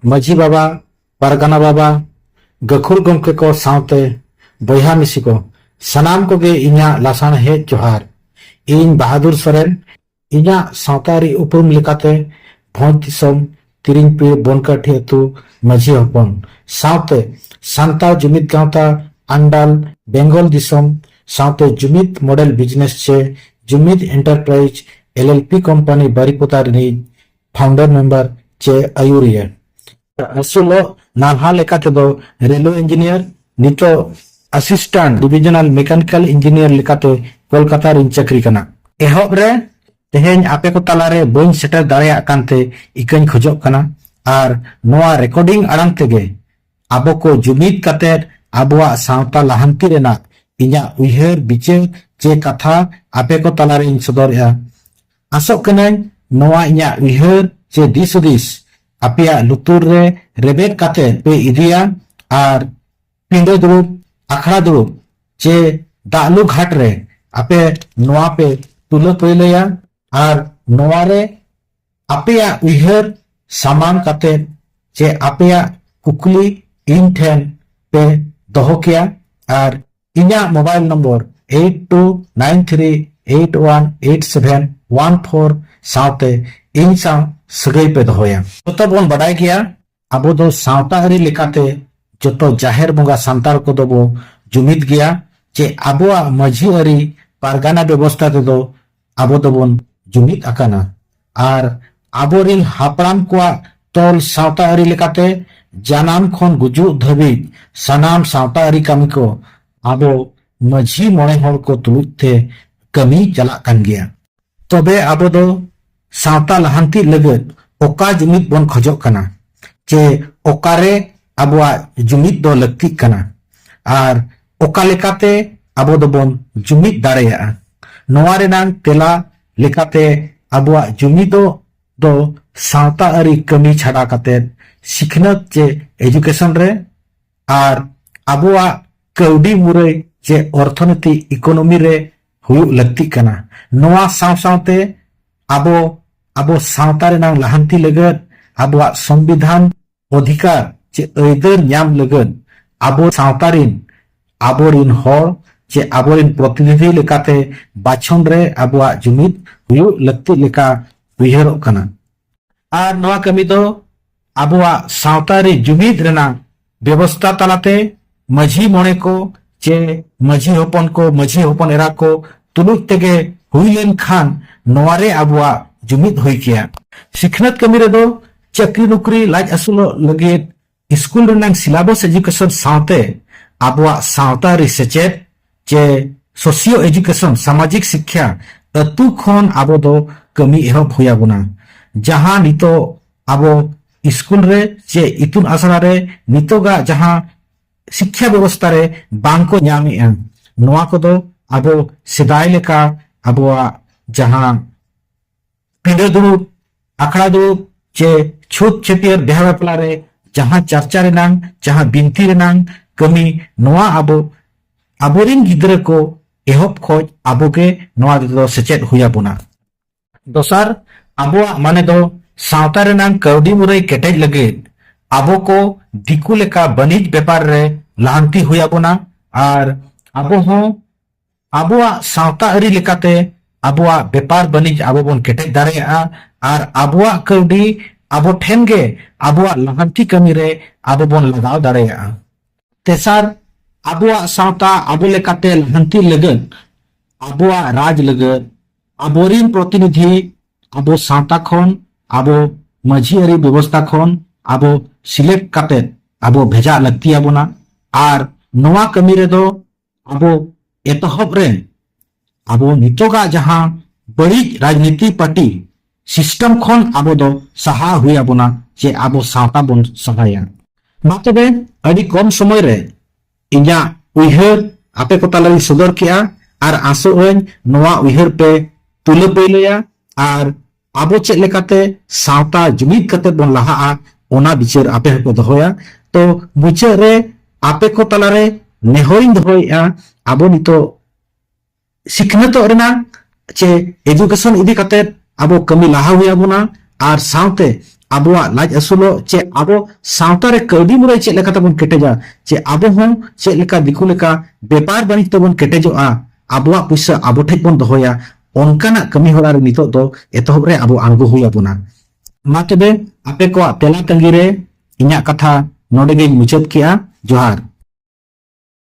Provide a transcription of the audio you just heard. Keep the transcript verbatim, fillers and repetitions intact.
ᱢᱟᱹᱡᱷᱤ ᱵᱟᱵᱟ, ᱯᱟᱨᱜᱟᱱᱟ ᱵᱟᱵᱟ, ᱜᱟᱹᱠᱷᱩᱲ ᱜᱚᱢᱠᱮ ᱠᱚ ᱥᱟᱶᱛᱮ ᱵᱚᱭᱦᱟ ᱢᱤᱥᱤ ᱠᱚ, ᱥᱟᱱᱟᱢ ᱠᱚᱜᱮ ᱤᱧᱟᱹᱜ ᱞᱟᱥᱟᱬᱦᱮᱫ ᱡᱚᱦᱟᱨ᱾ ᱤᱧ ᱵᱟᱦᱟᱫᱩᱨ ᱥᱚᱨᱮᱱ, ᱤᱧᱟᱹᱜ ᱥᱟᱶᱛᱟ ᱟᱹᱨᱤ ᱩᱯᱨᱩᱢ ᱞᱮᱠᱟᱛᱮ ᱵᱷᱚᱸᱡᱽ ᱫᱤᱥᱚᱢ ᱛᱤᱨᱤᱧᱯᱤᱲ ᱵᱚᱱᱠᱟᱹᱴᱷᱤ ᱟᱹᱛᱩ ᱢᱟᱹᱡᱷᱤ ᱦᱚᱯᱚᱱ, ᱥᱟᱶᱛᱮ ᱥᱟᱱᱛᱟᱲ ᱡᱩᱢᱤᱫ ᱜᱟᱶᱛᱟ ᱟᱱᱰᱟᱞ ᱵᱮᱝᱜᱚᱞ ᱫᱤᱥᱚᱢ, ᱥᱟᱶᱛᱮ ᱡᱩᱢᱤᱫ ᱢᱚᱰᱮᱞ ᱵᱤᱡᱽᱱᱮᱥ ᱪᱮ ᱡᱩᱢᱤᱫ enterprise L L P company ᱵᱟᱨᱤᱯᱚᱫᱟ ᱨᱤᱱᱤᱡ ᱯᱷᱟᱣᱩᱱᱰᱟᱨ ᱢᱮᱢᱵᱟᱨ ᱪᱮ ᱟᱹᱭᱩᱨᱤᱭᱟᱹ᱾ ᱟᱹᱥᱩᱞᱚᱜ ᱱᱟᱞᱦᱟ ᱞᱮᱠᱟ ᱛᱮᱫᱚ ᱨᱮᱞᱣᱮ ᱤᱧᱡᱤᱱᱤᱭᱟᱨ, ᱱᱤᱛᱚᱜ ᱟᱥᱤᱥᱴᱮᱱᱴ ᱰᱤᱵᱤᱡᱚᱱᱟᱞ ᱢᱮᱠᱟᱱᱤᱠᱟᱞ ᱤᱧᱡᱤᱱᱤᱭᱟᱨ ᱞᱮᱠᱟᱛᱮ ᱠᱳᱞᱠᱟᱛᱟ ᱨᱤᱧ ᱪᱟᱹᱠᱨᱤ ᱠᱟᱱᱟ᱾ ᱮᱦᱚᱵ ᱨᱮ ᱛᱮᱦᱮᱧ ᱟᱯᱮ ᱠᱚ ᱛᱟᱞᱟᱨᱮ ᱵᱟᱹᱧ ᱥᱮᱴᱮᱨ ᱫᱟᱲᱮᱭᱟᱜ ᱠᱟᱱᱛᱮ ᱤᱠᱟᱹᱧ ᱠᱷᱚᱡᱚᱜ ᱠᱟᱱᱟ, ᱟᱨ ᱱᱚᱣᱟ ᱨᱮᱠᱚᱨᱰᱤᱝ ᱟᱲᱟᱝ ᱛᱮᱜᱮ ᱟᱵᱚ ᱠᱚ ᱡᱩᱢᱤᱫ ᱠᱟᱛᱮ ᱟᱵᱚᱣᱟᱜ ᱥᱟᱶᱛᱟ ᱞᱟᱦᱟᱱᱛᱤ ᱨᱮᱱᱟᱜ ᱤᱧᱟᱹᱜ ᱩᱭᱦᱟᱹᱨ ᱵᱤᱪᱟᱹᱨ ᱪᱮ ᱠᱟᱛᱷᱟ ᱟᱯᱮ ᱠᱚ ᱛᱟᱞᱟᱨᱮᱧ ᱥᱚᱫᱚᱨᱮᱜᱼᱟ᱾ ᱟᱥᱚᱜ ᱠᱟᱹᱱᱟᱹᱧ ᱱᱚᱣᱟ ᱤᱧᱟᱹᱜ ᱩᱭᱦᱟᱹᱨ ᱪᱮ ᱫᱤᱥ ᱦᱩᱫᱤᱥ ᱟᱯᱮᱭᱟᱜ ᱞᱩᱛᱩᱨ ᱨᱮ ᱨᱮᱵᱮᱫ ᱠᱟᱛᱮ ᱯᱮ ᱤᱫᱤᱭᱟ, ᱟᱨ ᱯᱤᱸᱰᱟᱹ ᱫᱩᱲᱩᱵ, ᱟᱠᱷᱲᱟ ᱫᱩᱲᱩᱵ ᱪᱮ ᱫᱟᱜ ᱞᱩ ᱜᱷᱟᱴ ᱨᱮ ᱟᱯᱮ ᱱᱚᱣᱟ ᱯᱮ ᱛᱩᱞᱟᱹ ᱯᱟᱹᱭᱞᱟᱹᱭᱟ, ᱟᱨ ᱱᱚᱣᱟ ᱨᱮ ᱟᱯᱮᱭᱟᱜ ᱩᱭᱦᱟᱹᱨ ᱥᱟᱢᱟᱝ ᱠᱟᱛᱮ ᱪᱮ ᱟᱯᱮᱭᱟᱜ ᱠᱩᱠᱞᱤ ᱤᱧ ᱴᱷᱮᱱ ᱯᱮ ᱫᱚᱦᱚ ᱠᱮᱭᱟ᱾ ᱟᱨ ᱤᱧᱟᱹᱜ mobile number eight two nine three eight one eight seven one four ᱥᱟᱶᱛᱮ ᱤᱧ ᱥᱟᱶ ᱥᱟᱹᱜᱟᱹᱭ ᱯᱮ ᱫᱚᱦᱚᱭᱟ᱾ ᱡᱚᱛᱚ ᱵᱚᱱ ᱵᱟᱰᱟᱭ ᱜᱮᱭᱟ, ᱟᱵᱚ ᱫᱚ ᱥᱟᱶᱛᱟ ᱟᱹᱨᱤ ᱞᱮᱠᱟᱛᱮ ᱡᱚᱛᱚ ᱡᱟᱦᱮᱨ ᱵᱚᱸᱜᱟ ᱥᱟᱱᱛᱟᱲ ᱠᱚᱫᱚ ᱵᱚ ᱡᱩᱢᱤᱫ ᱜᱮᱭᱟ, ᱪᱮ ᱟᱵᱚᱣᱟᱜ ᱢᱟᱹᱡᱷᱤ ᱟᱹᱨᱤ ᱯᱟᱨᱜᱟᱱᱟ ᱵᱮᱵᱚᱥᱛᱷᱟ ᱛᱮᱫᱚ ᱟᱵᱚ ᱫᱚᱵᱚᱱ ᱡᱩᱢᱤᱫ ᱟᱠᱟᱱᱟ᱾ ᱟᱨ ᱟᱵᱚᱨᱤᱱ ᱦᱟᱯᱲᱟᱢ ᱠᱚᱣᱟᱜ ᱛᱚᱞ ᱥᱟᱶᱛᱟ ᱟᱹᱨᱤ ᱞᱮᱠᱟᱛᱮ ᱡᱟᱱᱟᱢ ᱠᱷᱚᱱ ᱜᱩᱡᱩᱜ ᱫᱷᱟᱹᱵᱤᱡ ᱥᱟᱱᱟᱢ ᱥᱟᱶᱛᱟ ᱟᱹᱨᱤ ᱠᱟᱹᱢᱤ ᱠᱚ ᱟᱵᱚ ᱢᱟᱹᱡᱷᱤ ᱢᱚᱬᱮ ᱦᱚᱲ ᱠᱚ ᱛᱩᱞᱩᱡ ᱛᱮ ᱠᱟᱹᱢᱤ ᱪᱟᱞᱟᱜ ᱠᱟᱱ ᱜᱮᱭᱟ᱾ ᱛᱚᱵᱮ ᱟᱵᱚ ᱫᱚ ᱥᱟᱶᱛᱟ ᱞᱟᱦᱟᱱᱛᱤ ᱞᱟᱹᱜᱤᱫ ᱚᱠᱟ ᱡᱩᱢᱤᱫ ᱵᱚᱱ ᱠᱷᱚᱡᱚᱜ ᱠᱟᱱᱟ, ᱪᱮ ᱚᱠᱟᱨᱮ ᱟᱵᱚᱣᱟᱜ ᱡᱩᱢᱤᱫ ᱫᱚ ᱞᱟᱹᱠᱛᱤᱜ ᱠᱟᱱᱟ, ᱟᱨ ᱚᱠᱟ ᱞᱮᱠᱟᱛᱮ ᱟᱵᱚ ᱫᱚᱵᱚᱱ ᱡᱩᱢᱤᱫ ᱫᱟᱲᱮᱭᱟᱜᱼᱟ? ᱱᱚᱣᱟ ᱨᱮᱱᱟᱝ ᱛᱮᱞᱟ ᱞᱮᱠᱟᱛᱮ ᱟᱵᱚᱣᱟᱜ ᱡᱩᱢᱤᱫᱚᱜ ᱫᱚ ᱥᱟᱶᱛᱟ ᱟᱹᱨᱤ ᱠᱟᱹᱢᱤ ᱪᱷᱟᱰᱟ ᱠᱟᱛᱮ ᱥᱤᱠᱷᱱᱟᱹᱛ ᱪᱮ ᱮᱰᱩᱠᱮᱥᱚᱱ ᱨᱮ ᱟᱨ ᱟᱵᱚᱣᱟᱜ ᱠᱟᱹᱣᱰᱤ ᱢᱩᱨᱟᱹᱭ ᱪᱮ ᱚᱨᱛᱷᱚᱱᱤᱛᱤ ᱤᱠᱳᱱᱚᱢᱤ ᱨᱮ ᱦᱩᱭᱩᱜ ᱞᱟᱹᱠᱛᱤᱜ ᱠᱟᱱᱟ᱾ ᱱᱚᱣᱟ ᱥᱟᱶ ᱥᱟᱶᱛᱮ ᱟᱵᱚ, ᱟᱵᱚ ᱥᱟᱶᱛᱟ ᱨᱮᱱᱟᱜ ᱞᱟᱦᱟᱱᱛᱤ ᱞᱟᱹᱜᱤᱫ ᱟᱵᱚᱣᱟᱜ ᱥᱚᱝᱵᱤᱫᱷᱟᱱ ᱚᱫᱷᱤᱠᱟᱨ ᱪᱮ ᱟᱹᱭᱫᱟᱹᱨ ᱧᱟᱢ ᱞᱟᱹᱜᱤᱫ ᱟᱵᱚ ᱥᱟᱶᱛᱟ ᱨᱤᱱ, ᱟᱵᱚᱨᱤᱱ ᱦᱚᱲ ᱪᱮ ᱟᱵᱚᱨᱤᱱ ᱯᱨᱚᱛᱤᱱᱤᱫᱷᱤ ᱞᱮᱠᱟᱛᱮ ᱵᱟᱪᱷᱚᱱ ᱨᱮ ᱟᱵᱚᱣᱟᱜ ᱡᱩᱢᱤᱫ ᱦᱩᱭᱩᱜ ᱞᱟᱹᱠᱛᱤ ᱞᱮᱠᱟ ᱩᱭᱦᱟᱹᱨᱚᱜ ᱠᱟᱱᱟ᱾ ᱟᱨ ᱱᱚᱣᱟ ᱠᱟᱹᱢᱤ ᱫᱚ ᱟᱵᱚᱣᱟᱜ ᱥᱟᱶᱛᱟ ᱨᱮ ᱡᱩᱢᱤᱫ ᱨᱮᱱᱟᱜ ᱵᱮᱵᱚᱥᱛᱟ ᱛᱟᱞᱟᱛᱮ ᱢᱟᱹᱡᱷᱤ ᱢᱚᱬᱮ ᱠᱚ ᱪᱮ ᱢᱟᱹᱡᱷᱤ ᱦᱚᱯᱚᱱ ᱠᱚ, ᱢᱟᱹᱡᱷᱤ ᱦᱚᱯᱚᱱ ᱮᱨᱟ ᱠᱚ ᱛᱩᱞᱩᱡ ᱛᱮᱜᱮ ᱦᱩᱭ ᱞᱮᱱᱠᱷᱟᱱ ᱱᱚᱣᱟ ᱨᱮ ᱟᱵᱚᱣᱟᱜ ᱡᱩᱢᱤᱫ ᱦᱩᱭ ᱠᱮᱭᱟ᱾ ᱥᱤᱠᱷᱱᱟᱹᱛ ᱠᱟᱹᱢᱤ ᱨᱮᱫᱚ ᱪᱟᱹᱠᱨᱤ ᱱᱚᱠᱨᱤ ᱞᱟᱡ ᱟᱹᱥᱩᱞᱚᱜ ᱞᱟᱹᱜᱤᱫ ᱥᱠᱩᱞ ᱨᱮᱱᱟᱜ syllabus education ᱥᱟᱶᱛᱮ ᱟᱵᱚᱣᱟᱜ ᱥᱟᱶᱛᱟ ᱟᱹᱨᱤ ᱥᱮᱪᱮᱫ ᱪᱮ socio education, ᱥᱟᱢᱟᱡᱤᱠ ᱥᱤᱠᱠᱷᱟ ᱟᱹᱛᱩ ᱠᱷᱚᱱ ᱟᱵᱚ ᱫᱚ ᱠᱟᱹᱢᱤ ᱮᱦᱚᱵ ᱦᱩᱭ ᱟᱵᱚᱱᱟ᱾ ᱡᱟᱦᱟᱸ ᱱᱤᱛᱚᱜ ᱟᱵᱚ ᱥᱠᱩᱞ ᱨᱮ ᱪᱮ ᱤᱛᱩᱱ ᱟᱥᱲᱟ ᱨᱮ ᱱᱤᱛᱚᱜᱟᱜ ᱡᱟᱦᱟᱸ ᱥᱤᱠᱠᱷᱟ ᱵᱮᱵᱚᱥᱛᱷᱟ ᱨᱮ ᱵᱟᱝ ᱠᱚ ᱧᱟᱢᱮᱜᱼᱟ, ᱱᱚᱣᱟ ᱠᱚᱫᱚ ᱟᱵᱚ ᱥᱮᱫᱟᱭ ᱞᱮᱠᱟ ᱟᱵᱚᱣᱟᱜ ᱡᱟᱦᱟᱸ ᱯᱤᱸᱰᱟᱹ ᱫᱩᱲᱩᱵ, ᱟᱠᱷᱲᱟ ᱫᱩᱲᱩᱵ ᱪᱮ ᱪᱷᱩᱛ ᱪᱷᱟᱹᱴᱭᱟᱹᱨ ᱵᱤᱦᱟ ᱵᱟᱯᱞᱟ ᱨᱮ ᱡᱟᱦᱟᱸ ᱪᱟᱨᱪᱟ ᱨᱮᱱᱟᱝ, ᱡᱟᱦᱟᱸ ᱵᱤᱱᱛᱤ ᱨᱮᱱᱟᱝ ᱠᱟᱹᱢᱤ, ᱱᱚᱣᱟ ᱟᱵᱚ, ᱟᱵᱚᱨᱤᱱ ᱜᱤᱫᱽᱨᱟᱹ ᱠᱚ ᱮᱦᱚᱵ ᱠᱷᱚᱡ ᱟᱵᱚ ᱜᱮ ᱱᱚᱣᱟ ᱨᱮᱫᱚ ᱥᱮᱪᱮᱫ ᱦᱩᱭ ᱟᱵᱚᱱᱟ᱾ ᱫᱚᱥᱟᱨ, ᱟᱵᱚᱣᱟᱜ ᱢᱟᱱᱮ ᱫᱚ ᱥᱟᱶᱛᱟ ᱨᱮᱱᱟᱝ ᱠᱟᱹᱣᱰᱤ ᱢᱩᱨᱟᱹᱭ ᱠᱮᱴᱮᱡ ᱞᱟᱹᱜᱤᱫ ᱟᱵᱚ ᱠᱚ ᱫᱤᱠᱩ ᱞᱮᱠᱟ ᱵᱟᱹᱱᱤᱡ ᱵᱮᱯᱟᱨ ᱨᱮ ᱞᱟᱦᱟᱱᱛᱤ ᱦᱩᱭ ᱟᱵᱚᱱᱟ᱾ ᱟᱨ ᱟᱵᱚ ᱦᱚᱸ ᱟᱵᱚᱣᱟᱜ ᱥᱟᱶᱛᱟ ᱟᱹᱨᱤ ᱞᱮᱠᱟᱛᱮ ᱟᱵᱚᱣᱟᱜ ᱵᱮᱯᱟᱨ ᱵᱟᱹᱱᱤᱡ ᱟᱵᱚ ᱵᱚᱱ ᱠᱮᱴᱮᱡ ᱫᱟᱲᱮᱭᱟᱜᱼᱟ᱾ ᱟᱨ ᱟᱵᱚᱣᱟᱜ ᱠᱟᱹᱣᱰᱤ ᱟᱵᱚ ᱴᱷᱮᱱ ᱜᱮ ᱟᱵᱚᱣᱟᱜ ᱞᱟᱦᱟᱱᱛᱤ ᱠᱟᱹᱢᱤ ᱨᱮ ᱟᱵᱚ ᱵᱚᱱ ᱞᱟᱜᱟᱣ ᱫᱟᱲᱮᱭᱟᱜᱼᱟ᱾ ᱛᱮᱥᱟᱨ, ᱟᱵᱚᱣᱟᱜ ᱥᱟᱶᱛᱟ ᱟᱵᱚ ᱞᱮᱠᱟᱛᱮ ᱞᱟᱦᱟᱱᱛᱤ ᱞᱟᱹᱜᱤᱫ ᱟᱵᱚᱣᱟᱜ ᱨᱟᱡᱽ ᱞᱟᱹᱜᱤᱫ ᱟᱵᱚᱨᱤᱱ ᱯᱨᱚᱛᱤᱱᱤᱫᱷᱤ ᱟᱵᱚ ᱥᱟᱶᱛᱟ ᱠᱷᱚᱱ, ᱟᱵᱚ ᱢᱟᱹᱡᱷᱤ ᱟᱹᱨᱤ ᱵᱮᱵᱚᱥᱛᱟ ᱠᱷᱚᱱ ᱟᱵᱚ select ᱠᱟᱛᱮ ᱟᱵᱚ ᱵᱷᱮᱡᱟ ᱞᱟᱹᱠᱛᱤ ᱟᱵᱚᱱᱟ᱾ ᱟᱨ ᱱᱚᱣᱟ ᱠᱟᱹᱢᱤ ᱨᱮᱫᱚ ᱟᱵᱚ ᱮᱛᱚᱦᱚᱵ ᱨᱮ ᱟᱵᱚ ᱱᱤᱛᱚᱜᱟᱜ ᱡᱟᱦᱟᱸ ᱵᱟᱹᱲᱤᱡ ᱨᱟᱡᱽᱱᱤᱛᱤ ᱯᱟᱨᱴᱤ system ᱠᱷᱚᱱ ᱟᱵᱚ ᱫᱚ ᱥᱟᱦᱟ ᱦᱩᱭ ᱟᱵᱚᱱᱟ, ᱪᱮ ᱟᱵᱚ ᱥᱟᱶᱛᱟ ᱵᱚᱱ ᱥᱟᱦᱟᱭᱟ᱾ ᱢᱟ ᱛᱚᱵᱮ, ᱟᱹᱰᱤ ᱠᱚᱢ ᱥᱚᱢᱚᱭ ᱨᱮ ᱤᱧᱟᱹᱜ ᱩᱭᱦᱟᱹᱨ ᱟᱯᱮ ᱠᱚ ᱛᱟᱞᱟᱨᱤᱧ ᱥᱚᱫᱚᱨ ᱠᱮᱜᱼᱟ, ᱟᱨ ᱟᱥᱚᱜ ᱟᱹᱧ ᱱᱚᱣᱟ ᱩᱭᱦᱟᱹᱨ ᱯᱮ ᱛᱩᱞᱟᱹ ᱯᱟᱹᱭᱞᱟᱹᱭᱟ, ᱟᱨ ᱟᱵᱚ ᱪᱮᱫ ᱞᱮᱠᱟᱛᱮ ᱥᱟᱶᱛᱟ ᱡᱩᱢᱤᱫ ᱠᱟᱛᱮ ᱵᱚᱱ ᱞᱟᱦᱟᱜᱼᱟ, ᱚᱱᱟ ᱵᱤᱪᱟᱹᱨ ᱟᱯᱮ ᱦᱚᱸᱯᱮ ᱫᱚᱦᱚᱭᱟ᱾ ᱛᱚ, ᱢᱩᱪᱟᱹᱫ ᱨᱮ ᱟᱯᱮ ᱠᱚ ᱛᱟᱞᱟᱨᱮ ᱱᱮᱦᱚᱨᱤᱧ ᱫᱚᱦᱚᱭᱮᱫᱼᱟ, ᱟᱵᱚ ᱱᱤᱛᱚᱜ ᱥᱤᱠᱷᱱᱟᱹᱛᱚᱜ ᱨᱮᱱᱟᱜ ᱪᱮ education ᱤᱫᱤ ᱠᱟᱛᱮ ᱟᱵᱚ ᱠᱟᱹᱢᱤ ᱞᱟᱦᱟ ᱦᱩᱭ ᱟᱵᱚᱱᱟ, ᱟᱨ ᱥᱟᱶᱛᱮ ᱟᱵᱚᱣᱟᱜ ᱞᱟᱡ ᱟᱹᱥᱩᱞᱚᱜ, ᱪᱮ ᱟᱵᱚ ᱥᱟᱶᱛᱟ ᱨᱮ ᱠᱟᱹᱣᱰᱤ ᱢᱩᱨᱟᱹᱭ ᱪᱮᱫ ᱞᱮᱠᱟ ᱛᱮᱵᱚᱱ ᱠᱮᱴᱮᱡᱟ, ᱪᱮ ᱟᱵᱚ ᱦᱚᱸ ᱪᱮᱫ ᱞᱮᱠᱟ ᱫᱤᱠᱩ ᱞᱮᱠᱟ ᱵᱮᱯᱟᱨ ᱵᱟᱹᱱᱤᱡᱽ ᱛᱮᱵᱚᱱ ᱠᱮᱴᱮᱡᱚᱜᱼᱟ, ᱟᱵᱚᱣᱟᱜ ᱯᱩᱭᱥᱟᱹ ᱟᱵᱚ ᱴᱷᱮᱡ ᱵᱚᱱ ᱫᱚᱦᱚᱭᱟ, ᱚᱱᱠᱟᱱᱟᱜ ᱠᱟᱹᱢᱤ ᱦᱚᱨᱟ ᱨᱮ ᱱᱤᱛᱚᱜ ᱫᱚ ᱮᱛᱚᱦᱚᱵ ᱨᱮ ᱟᱵᱚ ᱟᱬᱜᱚ ᱦᱩᱭ ᱟᱵᱚᱱᱟ᱾ ᱢᱟ ᱛᱚᱵᱮ, ᱟᱯᱮ ᱠᱚᱣᱟᱜ ᱛᱮᱞᱟ ᱛᱟᱺᱜᱤ ᱨᱮ ᱤᱧᱟᱹᱜ ᱠᱟᱛᱷᱟ ᱱᱚᱰᱮ ᱜᱮᱧ ᱢᱩᱪᱟᱹᱫ ᱠᱮᱜᱼᱟ᱾ ᱡᱚᱦᱟᱨ᱾